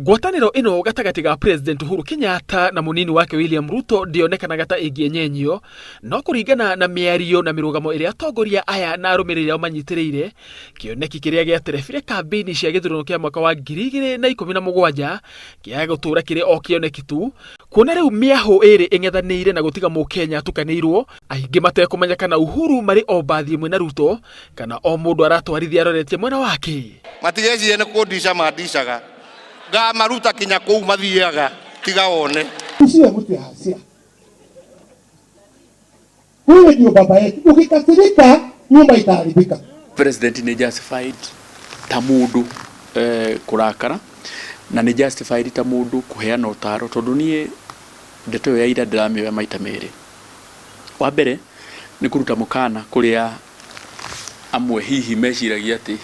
Ngwatanĩro ĩno gatagatĩ ga President Uhuru Kenyatta na mũnini wake William Ruto ndĩonekanaga ta ĩngĩenyenyio, no kũringana na mĩario na mĩrũgamo ĩrĩa atongoria aya na arũmĩrĩri ao manyitĩrĩire, kĩoneki kĩrĩa gĩaterebire kambĩini cia gĩthurano kĩa mwaka wa 2017 kĩaga gũtũũra kĩrĩ o kĩoneki tu, kuona rĩu mĩahũ ĩrĩ ĩng'ethanĩire na gũtiga mũkenya atukanĩirwo, aingĩ matekũmenya kana Uhuru marĩ o mbathi ĩmwe na Ruto kana o mũndũ aratwarithia aroretie mwena wake. Matigecirie nĩ kũndica mandicaga, ngamaruta kinya kũu mathiaga, tiga wone. Usiwe mtu ya hasira. Huyu ndio baba yetu. Ukikasirika nyumba itaharibika. President nĩ justified ta mũndũ kũrakara na nĩ justified ta mũndũ kũheana ũtaro tondũ niĩ ndeto ĩyo ya ira ndĩramĩoya maita merĩ. Wa mbere nĩ kũruta mũkana kũrĩa amwe hihi meciragia atĩ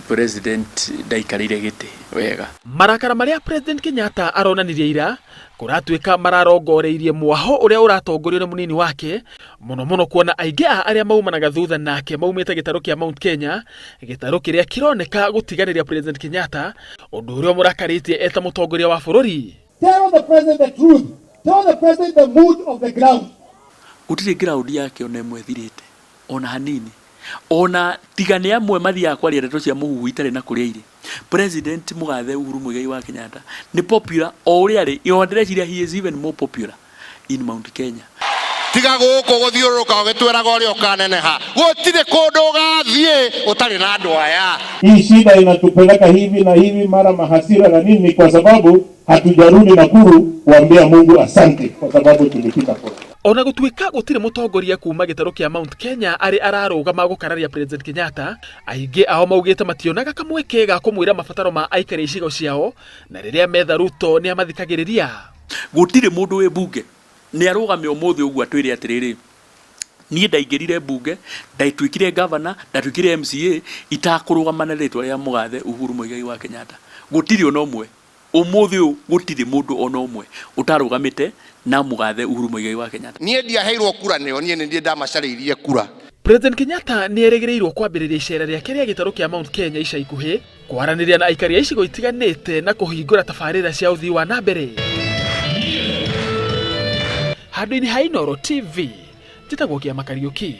president ndaikarĩire gĩtĩ wega. Marakara marĩa President Kenyatta aronanirie ira kũratuĩka mararongoreirie mwaho ũrĩa ũratongorio nĩ mũnini wake, mũno mũno kuona aingĩ a arĩa maumanaga thutha nake maumĩte gĩtarũ kĩa Mount Kenya, gĩtarũ kĩrĩa kĩroneka gũtiganĩria President Kenyatta, ũndũ ũrĩa ũmũrakarĩtie eta mũtongoria wa bũrũri. Tell the president the truth. Tell the president the mood of the ground. Gũtirĩ ground yake ona ĩmwe ĩthirĩte ona hanini ona tiga nĩ amwe mathiaga kwaria ndeto cia mũhuhu itarĩ na kũrĩa irĩ. President mũgathe Uhuru Muigai wa Kenyatta nĩ popular o ũrĩa arĩ, ona ndĩreciria he is even more popular in Mount Kenya. Tiga gũkũ gũthiũrũrũka ũgĩtwĩraga ũrĩa ũkaneneha, gũtirĩ kũndũ ũgathiĩ ũtarĩ na andũ aya. Hii shida inatupeleka hivi na hivi, mara mahasira na nini, kwa sababu hatujarudi Nakuru kuambia Mungu asante kwa sababu tulifika kule. Ona gũtuĩka gũtirĩ mũtongoria kuma gĩtarũ kĩa Mount Kenya arĩ ararũgama gũkararia President Kenyatta, aingĩ ao maugĩte mationaga kamweke ga kũmwĩra mabataro ma aikari icigo ciao, na rĩrĩa metha Ruto nĩ amathikagĩrĩria. Gũtirĩ mũndũ wĩ mbunge nĩ arũgame ũmũthĩ ũguo atwĩre atĩrĩrĩ, niĩ ndaingĩrire mbunge, ndatuĩkire governor, ndatuĩkire MCA itakũrũgama na rĩtwa rĩa mũgathe Uhuru Muigai wa Kenyatta. Gũtirĩ ona ũmwe ũmũthĩ ũyũ, gũtirĩ mũndũ ona ũmwe ũtarũgamĩte na mũgathe Uhuru Muigai wa Kenyatta. Niĩ ndiaheirwo kura nĩo, niĩ nĩ niĩ ndamacarĩirie kura. President Kenyatta nĩ erĩgĩrĩirwo kwambĩrĩria icera rĩake rĩa gĩtarũ kĩa Mount Kenya ica ikuhĩ, kwaranĩria na aikari a icigo itiganĩte na kũhingũra tabarĩra cia ũthii wa na mbere. Handũ-inĩ ha Inooro TV, njĩtagwo Kĩama Kariũki.